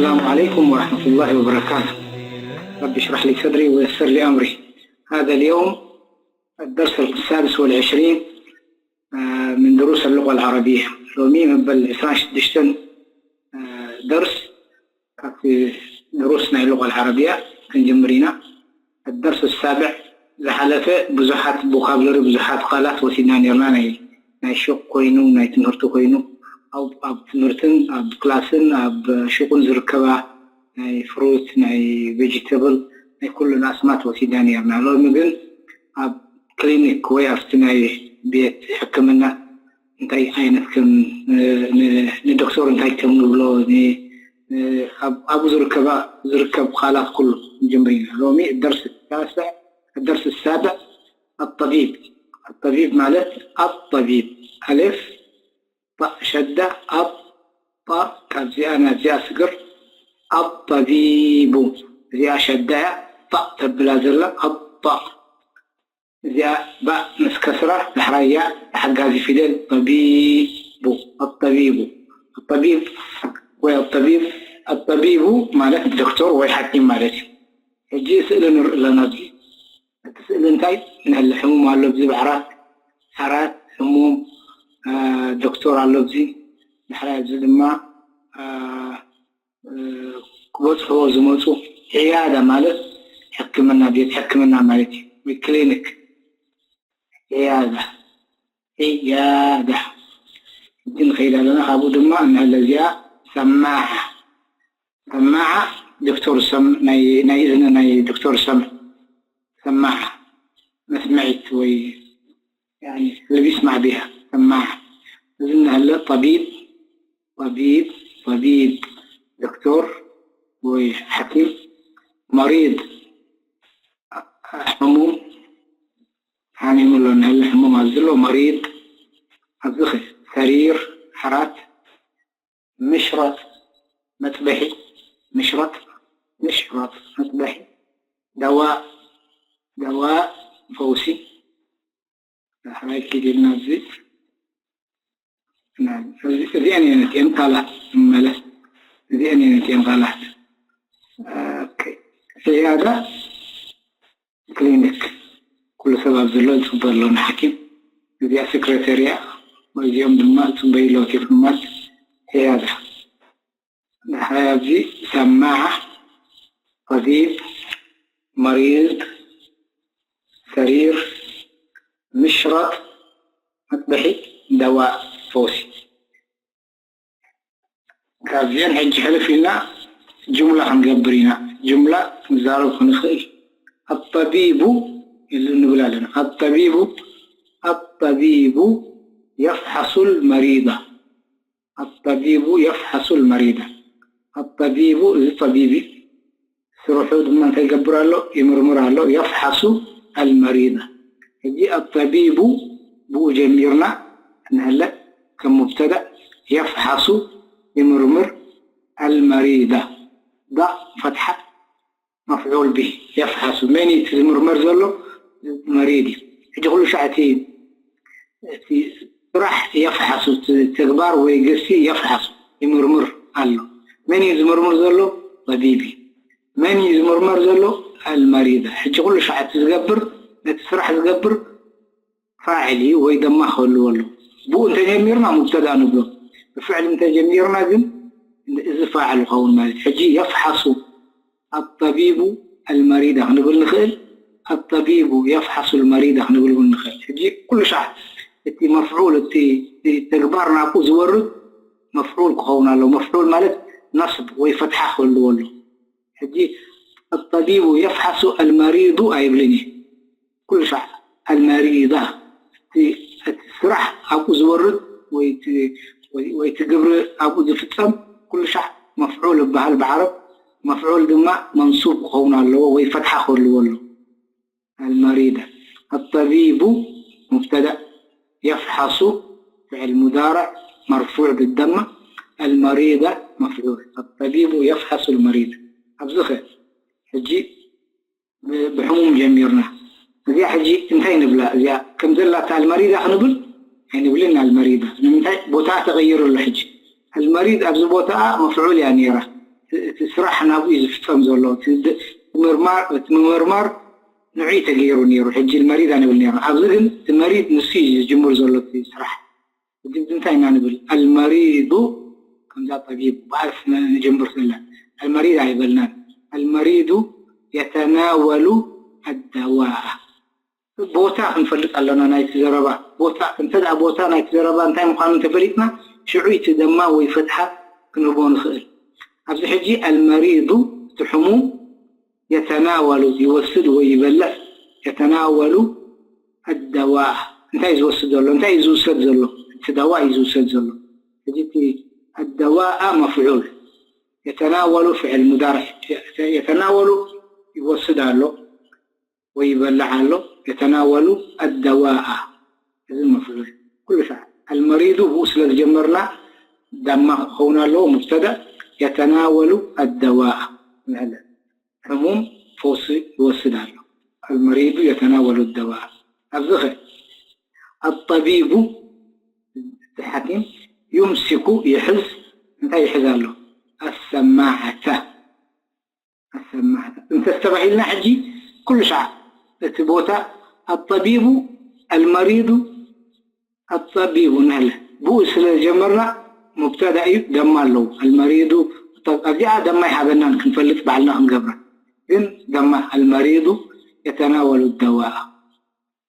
السلام عليكم ورحمة الله وبركاته. رب اشرح لي صدري ويسر لي أمري. هذا اليوم الدرس السادس والعشرين، آه، من دروس اللغة العربية. ሎሚ መበል ዕስራን ሽዱሽተን፣ آه، درس ካብቲ ድሩስ ናይ ሉغة العربية ክንጅምር ኢና። الدرس السابع ዝሓለፈ ብዙሓት ቮካብለሪ፣ ብዙሓት ቃላት ወሲድና ነርና። ናይ ናይ ሹቕ ኮይኑ፣ ናይ ትምህርቲ ኮይኑ፣ ኣብ ኣብ ትምህርትን ኣብ ክላስን ኣብ ሹቕን ዝርከባ ናይ ፍሩት፣ ናይ ቬጂተብል፣ ናይ ኩሉ ኣስማት ወሲድና ነርና። ሎሚ ግን ኣብ ክሊኒክ ወይ ኣብቲ ናይ ቤት ሕክምና እንታይ ዓይነት ከም ንዶክተር እንታይ ከም ንብሎ ኣብኡ ዝርከባ ዝርከብ ቃላት ኩሉ ንጅምር ኢና። ሎሚ ደርስ ታስዕ ደርስ ሳብዕ ኣጠቢብ ኣጠቢብ ማለት ኣጠቢብ ኣሌፍ ጣእ ሸዳ ኣብ ጣእ ካብዚኣ ናብዚኣ ስግር ኣጠቢቡ እዚኣ ሸዳ እያ ጣእ ተብላ ዘላ ኣጣ እዚኣ ባእ ምስ ከስራ ዳሕራይ ያእ ተሓጋዚ ፊደል ጠቢቡ ኣጠቢቡ ኣጠቢብ ወይ ኣጠቢብ ኣጠቢቡ ማለት ዶክተር ወይ ሓኪም ማለት እዩ። ሕጂ ስእሊ ንርኢ ኣለና። ኣብዚ እቲ ስእሊ እንታይ ንህሊ ሕሙም ኣሎ ኣብዚ ብዓራት ዓራት ሕሙም ዶክተር ኣሎ ኣብዚ ዳሕራይ ኣብዚ ድማ ክበፅሕዎ ዝመፁ ዕያዳ ማለት ሕክምና ቤት ሕክምና ማለት እዩ ወይ ክሊኒክ ዕያዳ ዕያዳ ሕጂ ንኸይድ ኣለና። ካብኡ ድማ እንሀለ እዚኣ ሰማዓ ሰማዓ ዶክተር ሰም ናይ እዝኒ ናይ ዶክተር ሰም ሰማዓ መስምዒት ወይ ልቢስ ማዕቢያ ሰማዓ እዚ እንሀለ ጠቢብ ጠቢብ ጠቢብ ዶክተር ወይ ሓኪም መሪድ ሕሙም ሓሚሙ ኣሎ እንሀለ ሕሙም ኣብዚ ዘሎ መሪድ ኣብዚ ሰሪር ሓራት ምሽረጥ መጥበሒ ምሽረጥ ምሽረጥ መጥበሒ ደዋእ ደዋእ ፈውሲ ዳሕራይ ኪድ ኢልና እዚ እዚአን እየን እቲአን ቃላት መለስ እዚአን እየን እቲአን ቃላት ዕያዳ ክሊኒክ ኩሉ ሰብ ኣብ ዘሎ ዝፅበ ኣሎ ንሓኪም እዚኣ ሴክሬተርያ ወይ እዚኦም ድማ ዝፅበዩ ኣለዉ ቴክኖማት ዕያዳ ዳሕራይ ኣብዚ ሰማዓ ጠቢብ መሪድ ሰሪር ምሽረጥ መጥበሒ ደዋእ ፈውሲ ካብዚአን ሕጂ ሕልፍ ኢልና ጅምላ ክንገብር ኢና። ጅምላ ክንዛረብ ክንኽእል ኣጠቢቡ ኢሉ ንብል ኣለና። ኣጠቢቡ ኣጠቢቡ የፍሓሱል መሪዳ ኣጠቢቡ የፍሓሱል መሪዳ ኣጠቢቡ እዚ ጠቢብ እዩ። ስርሑ ድማ እንታይ ይገብር ኣሎ? ይምርምር ኣሎ። የፍሓሱ ኣልመሪዳ ሕጂ ኣጠቢቡ ብኡ ጀሚርና እንሀለ ከም ሙብተዳእ የፍሓሱ ይምርምር ኣልመሪዳ ዳ ፈትሓ መፍዑል ቢሂ የፍሓሱ መን እዩ እቲ ዝምርመር ዘሎ? መሪድ እዩ። ሕጂ ኩሉ ሻዕ እቲ እቲ ስራሕ የፍሓሱ እቲ ተግባር ወይ ግሲ የፍሓሱ ይምርምር ኣሎ። መን እዩ ዝምርምር ዘሎ? ጠቢብ እዩ። መን እዩ ዝምርመር ዘሎ? ኣልመሪዳ። ሕጂ ኩሉ ሻዕ እቲ ዝገብር ነቲ ስራሕ ዝገብር ፋዕል እዩ ወይ ደማ ክህልዎ ኣለዎ። ብኡ እንተጀሚርና ሙብተዳ ንብሎ። ብፍዕል እንተጀሚርና ግን እዚ ፋዕል ይኸውን ማለት እዩ። ሕጂ የፍሓሱ ኣጠቢቡ ኣልመሪዳ ክንብል ንኽእል፣ ኣጠቢቡ የፍሓሱ ኣልመሪዳ ክንብል እውን ንኽእል። ሕጂ ኩሉ ሻዕ እቲ መፍዑል እቲ ተግባር ናብኡ ዝወርድ መፍዑል ክኸውን ኣለዎ። መፍዑል ማለት ነስብ ወይ ፈትሓ ክህልዎ ኣለዎ። ሕጂ ኣጠቢቡ የፍሓሱ ኣልመሪዱ ኣይብልን እየ። ኩሉ ሻዕ ኣልመሪዳ እቲ ስራሕ ኣብኡ ዝወርድ ወይ እቲ ግብሪ ኣብኡ ዝፍፀም ኩሉ ሻዕ መፍዑል ይበሃል ብዓረብ። መፍዑል ድማ መንሱብ ክኸውን ኣለዎ ወይ ፈትሓ ክህልዎ ኣለዎ። ኣልመሪዳ ኣጠቢቡ ሙብተዳእ የፍሓሱ ፍዕል ሙዳርዕ መርፉዕ ብደማ ኣልመሪዳ መፍዑል ኣጠቢቡ የፍሓሱ ኣልመሪዳ ኣብዚ ኸ ሕጂ ብሕሙም ጀሚርና እዚኣ ሕጂ እንታይ ንብላ እዚኣ ከም ዘላታ ኣልመሪዳ ክንብል ኣይንብልን ኣልመሪዳ ንምንታይ ቦታኣ ተቐይሩ ኣሎ ሕጂ ኣልመሪድ ኣብዚ ቦታኣ መፍዑል እያ ነይራ እቲ ስራሕ ናብኡ እዩ ዝፍጸም ዘሎ። እቲ ድ-፣ ምርማር፣ እቲ ምምርማር ንዑይ ተገይሩ ነይሩ። ሕጂ المريض ኣይንብል ነይሩ። ኣብዚ ግን እቲ መሪድ ንሱ እዩ ዝጅምር ዘሎ እቲ ስራሕ። ሕጂ እንታይ ኢና ንብል? المريض ከምዛ ጠቢብ ብኣልፍ ን-፣ ንጅምር ዘለና። المريض ኣይበልናን። المريض يتناول الدواء። ቦታ ክንፈልጥ ኣለና ናይቲ ዘረባ። ቦታ፣ እንተ ደኣ ቦታ ናይቲ ዘረባ እንታይ ምዃኑ እንተፈሊጥና፣ ሽዑ እቲ ደማ ወይ ፈትሓ ክንህቦ ንኽእል። ኣብዚ ሕጂ المريض፣ እቲ ሕሙም፣ يتناول፣ ይወስድ ወይ ይበልዕ፣ يتناول الدواء። እንታይ እዩ ዝወስድ ዘሎ? እንታይ እዩ ዝውሰድ ዘሎ? እቲ ደዋ እዩ ዝውሰድ ዘሎ። ሕጂ እቲ الدواء مفعول، يتناول فعل مضارع، يتناول ይወስድ ኣሎ ወይ ይበልዕ ኣሎ። يتناول الدواء፣ እዚ مفعول። ኩሉ ሰዓት المريض ብኡ ስለ ዝጀመርና ደማ ክኸውን ኣለዎ። مبتدأ يتناول الدواء ንሕለ ሕሙም ፈውሲ ይወስድ ኣሎ። المريض يتناول الدواء። ኣብዚ ኸ الطبيب እቲ ሓኪም يمسك ይሕዝ፣ እንታይ ይሕዝ ኣሎ? السماعة። السماعة እንተስተባሂልና ሕጂ ኩሉ ሻዕ እቲ ቦታ الطبيب المريض الطبيب ንህለ ብኡ ስለ ዝጀመርና مبتدأ እዩ፣ ደማ ኣለዎ። المريض ኣብዚኣ ደማ ይሃበናን ክንፈልጥ ባዕልና ክንገብራ። ግን ደማ المريض يتناول الدواء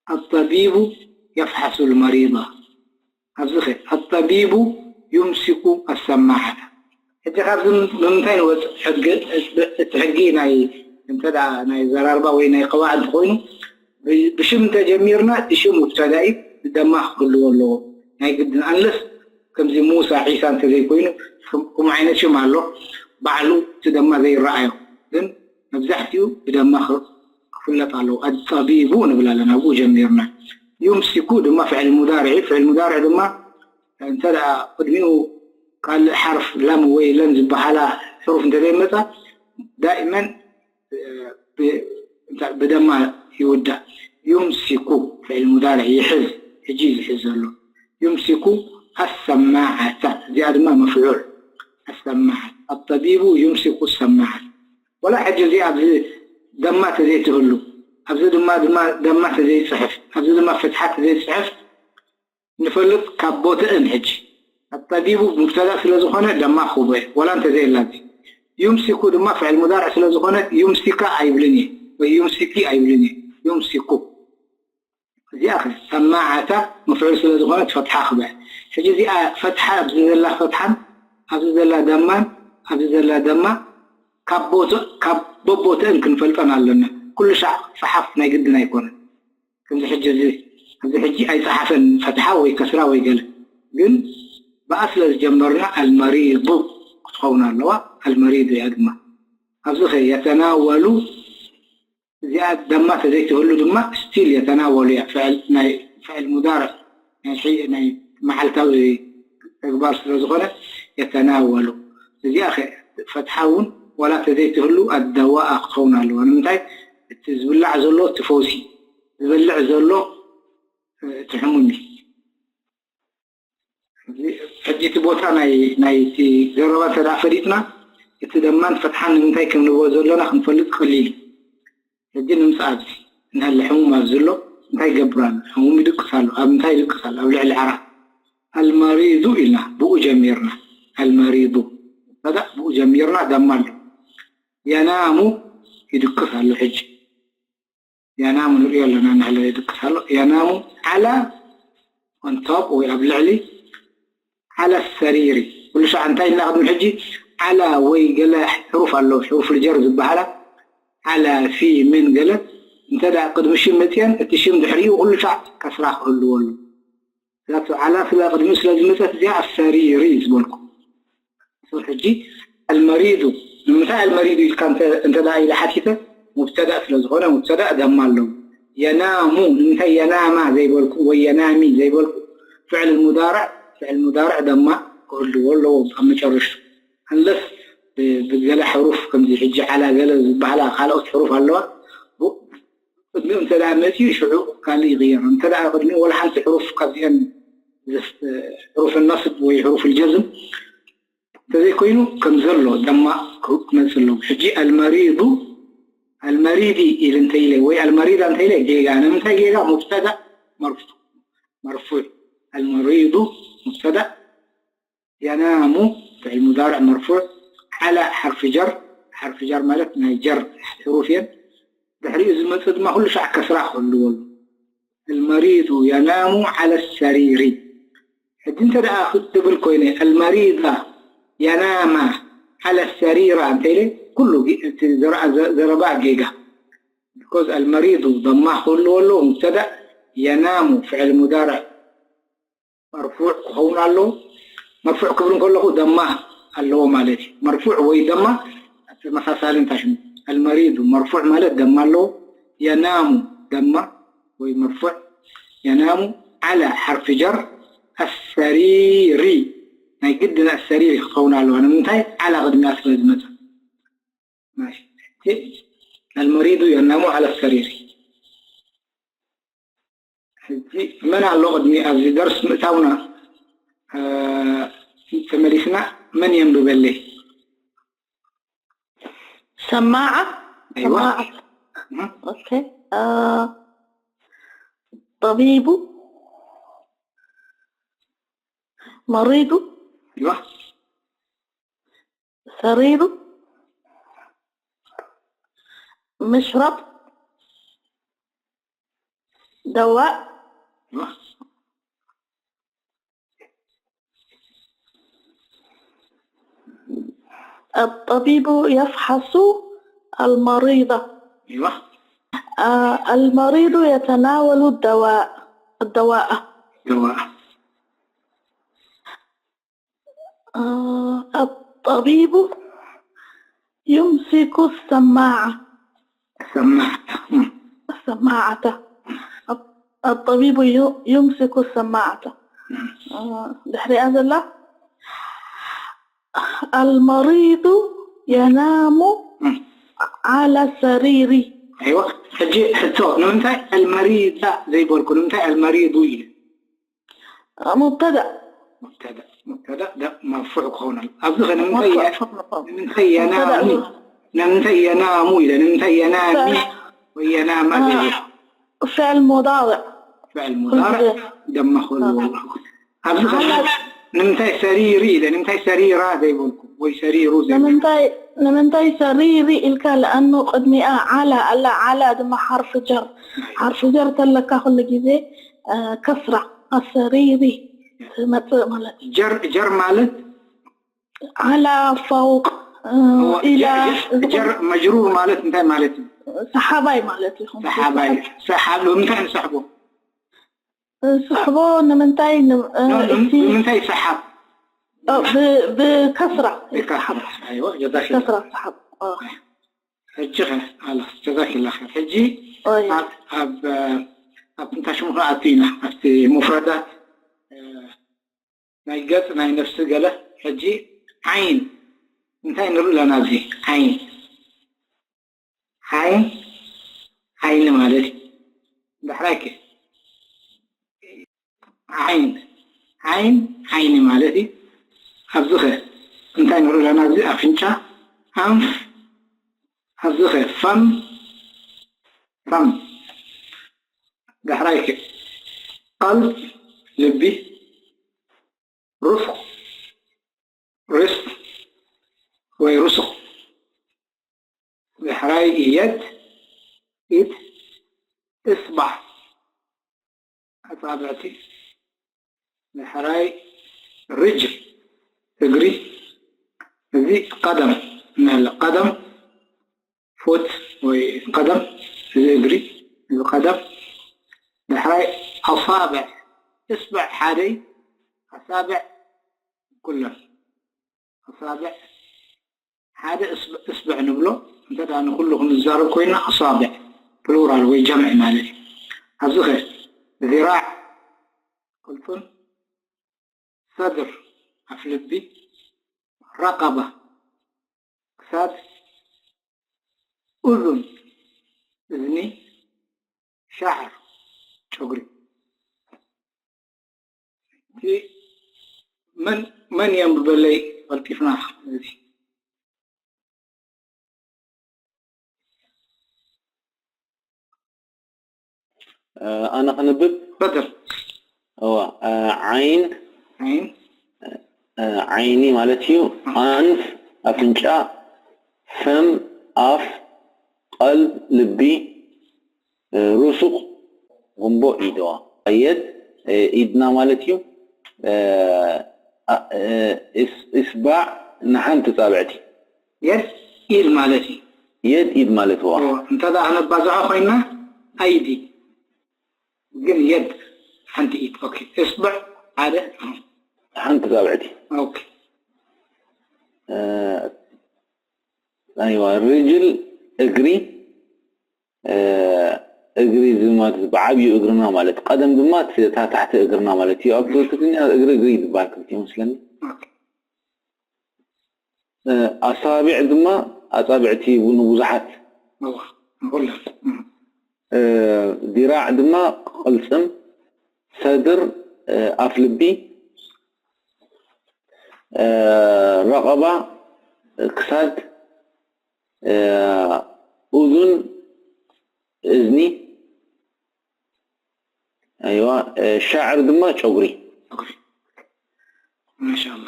الطبيب يفحص المريض ኣብዚ ኸ الطبيب يمسك السماعة። ሕጂ ካብዚ ንምንታይ ንወፅእ? ሕጊ፣ እቲ ሕጊ ናይ እንተ ደኣ ናይ ዘራርባ ወይ ናይ ቀዋዕድ እንተኾይኑ ብ-፣ ብሽም እንተጀሚርና እቲ ሽም مبتدأ እዩ፣ ደማ ክህልዎ ኣለዎ ናይ ግድን። Unless ከምዚ ሙሳ ዒሳ እንተዘይኮይኑ ከም-፣ ከምኡ ዓይነት ሽም ኣሎ ባዕሉ እቲ ደማ ዘይረኣዮ፣ ግን መብዛሕትኡ ብደማ ክ-፣ ክፍለጥ ኣለዎ። الطبيب ንብል ኣለና፣ ብኡ ጀሚርና። يمسك ድማ ፍዕል ሙዳርዕ እዩ። ፍዕል ሙዳርዕ ድማ እንተ ደኣ ቅድሚኡ ካልእ ሓርፍ ለም ወይ ለን ዝበሃላ ሕሩፍ እንተዘይመጻ ዳኢመን ብ-፣ እንታይ፣ ብደማ ይውዳእ። يمسك ፍዕል ሙዳርዕ ይሕዝ፣ ሕጂ እዩ ዝሕዝ ዘሎ። يمسك السماعة እዚኣ ድማ مفعول السماعة الطبيب يمسك السماعة ወላ ሕጂ እዚ ኣብዚ ደማ ተዘይትህሉ፣ ኣብዚ ድማ፣ ድማ ደማ ተዘይጽሕፍ፣ ኣብዚ ድማ ፍትሓ ተዘይጽሕፍ ንፈልጥ ካብ ቦትእን ሕጂ። الطبيب ሙብተዳ ስለ ዝኾነ ደማ ክህቦ እየ፣ ወላ እንተዘየላ እዚ። يمسك ድማ ፍዕል ሙዳርዕ ስለ ዝኾነ يمسك ኣይብልን እየ ወይ يمسك ኣይብልን እየ። يمسك እዚኣ ኸ ሰማዓታ መፍዑል ስለ ዝኾነት ፈትሓ ክበ። ሕጂ እዚኣ ፈትሓ ኣብዚ ዘላ ፈትሓን ኣብዚ ዘላ ደማን ኣብዚ ዘላ ደማ ካብ ቦት-፣ ካብ በቦትአን ክንፈልጠን ኣለና። ኩሉ ሻዕ ጸሓፍ ናይ ግድን ኣይኮነን። ከምዚ ሕጂ እዚ ኣብዚ ሕጂ ኣይጸሓፈን ፈትሓ ወይ ከስራ ወይ ገለ። ግን ብኣ ስለ ዝጀመርና المريض ክትኸውን ኣለዋ። المريض እያ ድማ። ኣብዚ ኸ يتناول እዚኣ ደማ ተዘይትህሉ ድማ still يتناول እያ። ፍዕል ናይ፣ ፍዕል ሙዳርዕ ናይ ሕይ-፣ ናይ መዓልታዊ ተግባር ስለ ዝኾነ يتناول። እዚኣ ኸ ፈትሓ እውን ዋላ ተዘይትህሉ الدواء ክትኸውን ኣለዋ። ንምንታይ? እቲ ዝብላዕ ዘሎ እቲ ፈውሲ፣ ዝበልዕ ዘሎ፣ እ፣ እቲ ሕሙም እዩ። ሕጂ እቲ ቦታ ናይ፣ ናይቲ ዘረባ እንተ ደኣ ፈሊጥና፣ እቲ ደማን ፈትሓን ንምንታይ ከም ንብሎ ዘለና ክንፈልጥ ቀሊል እዩ። ሕጂ ንምጻእ ኣብዚ እንሀለ ሕሙም ኣብዚ ኣሎ፣ እንታይ ይገብር ኣሎ? ሕሙም ይድቅስ ኣሎ። ኣብ እንታይ ይድቅስ ኣሎ? ኣብ ልዕሊ ዓራት። المريض ኢልና ብኡ ጀሚርና። المريض። በቃ ብኡ ጀሚርና ደማ ኣሎ። ينام ይድቅስ ኣሎ ሕጂ። ينام ንሪኦ ኣለና፣ እንሀለ ይድቅስ ኣሎ። ينام على on top ወይ ኣብ ልዕሊ على السرير። ኩሉ ሻዕ እንታይ ኢልና ቅድሚ ሕጂ على ወይ ገለ ሕሩፍ ኣለዉ፣ ሕሩፍ الجر ዝበሃላ على في من ገለ እንተ ደኣ ቅድሚ ሽም መፅየን እቲ ሽም ድሕሪኡ ኩሉ ሻዕ ከስራ ክህልዎ ኣለዎ። ዛቱ على ስለ ቅድሚኡ ስለ ዝመፀት እዚኣ السرير እዩ ዝበልኩ። ሕጂ المريض ንምንታይ المريض ኢልካ እንተ፣ እንተ ደኣ ኢለ ሓቲተ ሙብተዳእ ስለ ዝኾነ ሙብተዳእ ደማ ኣለዎ። ينام ንምንታይ ينام ዘይበልኩ ወይ ينام ዘይበልኩ? ፍዕል ሙዳርዕ፣ ፍዕል ሙዳርዕ ደማ ክህልዎ ኣለዎ ኣብ መጨረሽቱ። Unless ብ-፣ ብገለ ሕሩፍ ከምዚ ሕጂ على ገለ ዝበሃላ ካልኦት ሕሩፍ ኣለዋ። ብ-፣ ቅድሚኡ እንተ ደኣ መፂኡ ሽዑ ካልእ ይቕየር። እንተ ደኣ ቅድሚኡ ወላ ሓንቲ ሕሩፍ ካብዚአን ዘስ-፣ ሕሩፍ النصب ወይ ሕሩፍ الجزم እንተዘይኮይኑ ከም ዘሎ ደማ ክመፅእ ኣለዎ። ሕጂ ኣልመሪዱ ኣልመሪዲ ኢል እንተኢለ ወይ ኣልመሪዳ እንተኢለ ጌጋ። ንምንታይ ጌጋ? ሙብተዳ መርፉዕ መርፉዕ ኣልመሪዱ ሙብተዳ የናሙ ፍዕል ሙዳርዕ መርፉዕ ዓላ ሓርፊ ጀር። ሓርፊ ጀር ማለት ናይ ጀር ሕሩፍ እየን። ድሕሪኡ ዝመፅእ ድማ ኩሉ ሻዕ ከስራ ክህልዎ ኣለዎ። المريض ينام على السرير ሕጂ እንተ ደኣ ክትብል ኮይነ المريضة ينام على السرير እንተ ኢለ ኩሉ እቲ ዘረባ ጌጋ because المريض ضمة ክህልዎ ኣለዎ مبتدأ ينام فعل مضارع مرفوع ክኸውን ኣለዎ። مرفوع ክብል ከለኹ ضمة ኣለዎ ማለት እዩ። مرفوع ወይ ضمة ተመሳሳሊ እንታይ ሽሙ المريض مرفوع ማለት ضمة ኣለዎ። ينام ضمة ወይ مرفوع ينام على حرف جر السرير ናይ ግድን السرير ክኸውን ኣለዎ። ንምንታይ على ቅድሚያ ስለ ዝመፀ። المريض ينام على السرير ሕጂ መን ኣሎ ቅድሚ ኣብዚ ደርስ ምእታውና ተመሊስና መን የንብበለይ سماعة سماعة أوكي طبيب مريض سرير مشرب دواء الطبيب يفحص المريض ايوه آه، المريض يتناول الدواء الدواء دواء آه، الطبيب يمسك السماعة سماعة السماعة الطبيب يمسك السماعة ድሕሪኣ ዘላ المريض ينام على سريره أيوة ሕጂ ሕቶ ንምንታይ المريض ዘይበልኩ ንምንታይ المريض ኢለ مبتدا مبتدا مبتدا مرفوع ክኸውን ኣለዎ ኣብዚ ኸ ንምንታይ ንምንታይ ينام ንምንታይ ينام ኢለ ንምንታይ ينام ወይ ينام فعل مضارع فعل مضارع ضمة ክህልዎ ኣለዎ ኣብዚ ኸ ንምንታይ سريري ኢለ ንምንታይ سريرا ዘይበልኩ ወይ سريرو ዘይበልኩ ንምንታይ ንምንታይ سريري ኢልካ لأنه ቅድሚኣ على ኣላ على ድማ حرف جر حرف جر ተለካ ኩሉ ግዜ ከስራ سريري ትመፅእ ማለት እዩ جر جر ማለት على فوق إلى جر مجرور ማለት እንታይ ማለት እዩ ሰሓባይ ማለት እዩ ሰሓባይ ሰሓብ እንታይ ንሰሕቦ ስሕቦ ንምንታይ ንምንታይ ይሰሓብ ብከስራ ይሰሓብ ከስራ ሰሓብ ሕጂ ኸ ላስ ጀዛኪላ ኸር ሕጂ ኣብ ኣብ እንታይ ሽሙ ክኣቱ ኢና ኣብቲ ሙፍረዳት ናይ ገፅ ናይ ነፍሲ ገለ ሕጂ ዓይን እንታይ ንርኢ ኣለና ኣብዚ ዓይን ዓይን ዓይኒ ማለት እዩ ዳሕራይ ከ ዓይን ዓይን ዓይኒ ማለት እዩ ኣብዚ ኸ እንታይ ንርኢ ኣለና ኣብዚ ኣፍንጫ ኣንፍ ኣብዚ ኸ ፈም ፈም ዳሕራይ ከ ቀልብ ልቢ ሩስቕ ርስ ወይ ሩስቕ ዳሕራይ የድ ኢድ እስባዕ ኣፃብዕቲ ዳሕራይ ርጅል እግሪ እዚ ቀደም እናለ ቀደም ፉት ወይ ቀደም እዚ እግሪ እዚ ቀደም ዳሕራይ ኣሳብዕ እስብዕ ሓደይ ኣሳብዕ ኩለን ኣሳብዕ ሓደ እስብዕ ንብሎ እንተ ንኩሉ ክንዛረብ ኮይና ኣሳብዕ ፕሉራል ወይ ጀምዕ ማለት እዩ ኣብዚ ኸ ዚራዕ ቅልጡን ሰድር ኣፍልቢ ረቀባ ክሳድ ኡዙን እዝኒ ሻዕር ጨጉሪ እቲ መን መን የንብበለይ ቀልጢፍና እዚ ኣነ ከንብብ። በድር እዋ ዓይን ዓይን ዓይኒ ማለት እዩ። ኣንፍ ኣፍንጫ፣ ፈም ኣፍ፣ ቀልብ ልቢ፣ ሩሱቕ ጉንቦ ኢድዋ። የድ ኢድና ማለት እዩ። እስባዕ ንሓንቲ ፃብዕቲ የድ ኢድ ማለት እዩ። የድ ኢድ ማለት ዋ እንተ ደኣ ነባዝሖ ኮይና ኣይዲ ግን የድ ሓንቲ ኢድ ኦኬ እስብዕ ሓደ ሓንቲ ፃብዕቲ ኦኬ ኣይዋ ርጅል እግሪ እግሪ እዚ ማለት ብዓብዩ እግርና ማለት ቀደም ድማ እታ ታሕቲ እግርና ማለት እዩ ኣብ ትግርኛ እግሪ እግሪ ይባሃል ክልቲኡ መስለኒ ኦኬ ኣሳቢዕ ድማ ኣፃብዕቲ ንብዙሓት እዋ ንኹለን ዲራዕ ድማ ቅልፅም ሰድር ኣፍልቢ ረቐባ ክሳድ እዙን እዝኒ ኣይዋ ሻዕር ድማ ጨጉሪ ማሻላ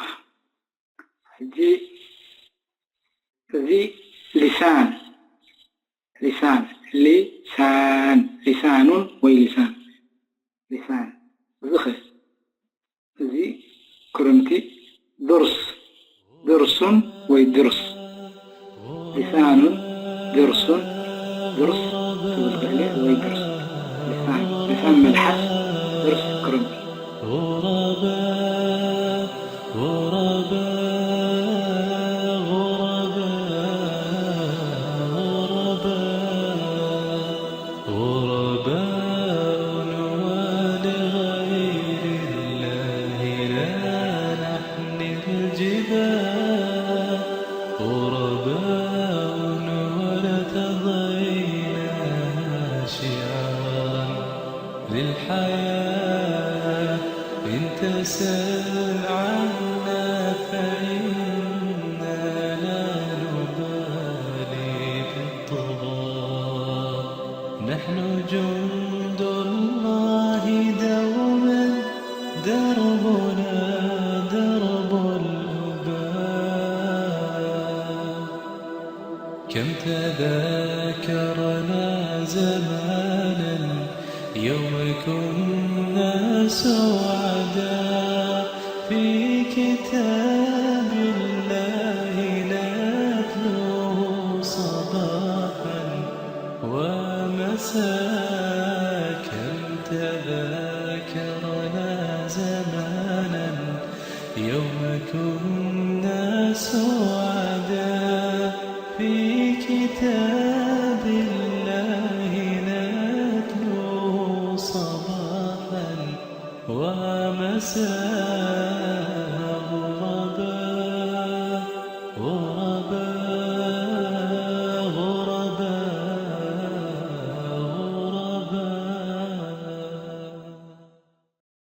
ሕጂ እዚ ሊሳን ሊሳን ሊሳን ሊሳኑን ወይ ሊሳን ሊሳን እዚ ኸ እዚ ክርምቲ ዱርስ ድርሱን ወይ ድርስ ሊሳኑን ድርሱን ድርስ ትብል ትሕለ ወይ ድርስ ሊሳን ሊሳን መልሓስ ድርስ ክርምቲ غرباء غرباء غرباء غرباء غرباء ولغير الله لا نحمل الجبال غرباء وارتضينا شعارا للحياة إن تسل عنا فإنا لا نبالي بالطغاة نحن جند الله دوما دربنا درب الأباء كم تذاكرنا زمانا يوم كنا سعداء في كتاب الله نتلوه صباحا ومساء كم تذاكرنا زمانا يوم كنا سعداء في كتاب الله نتلو صباحا ومساء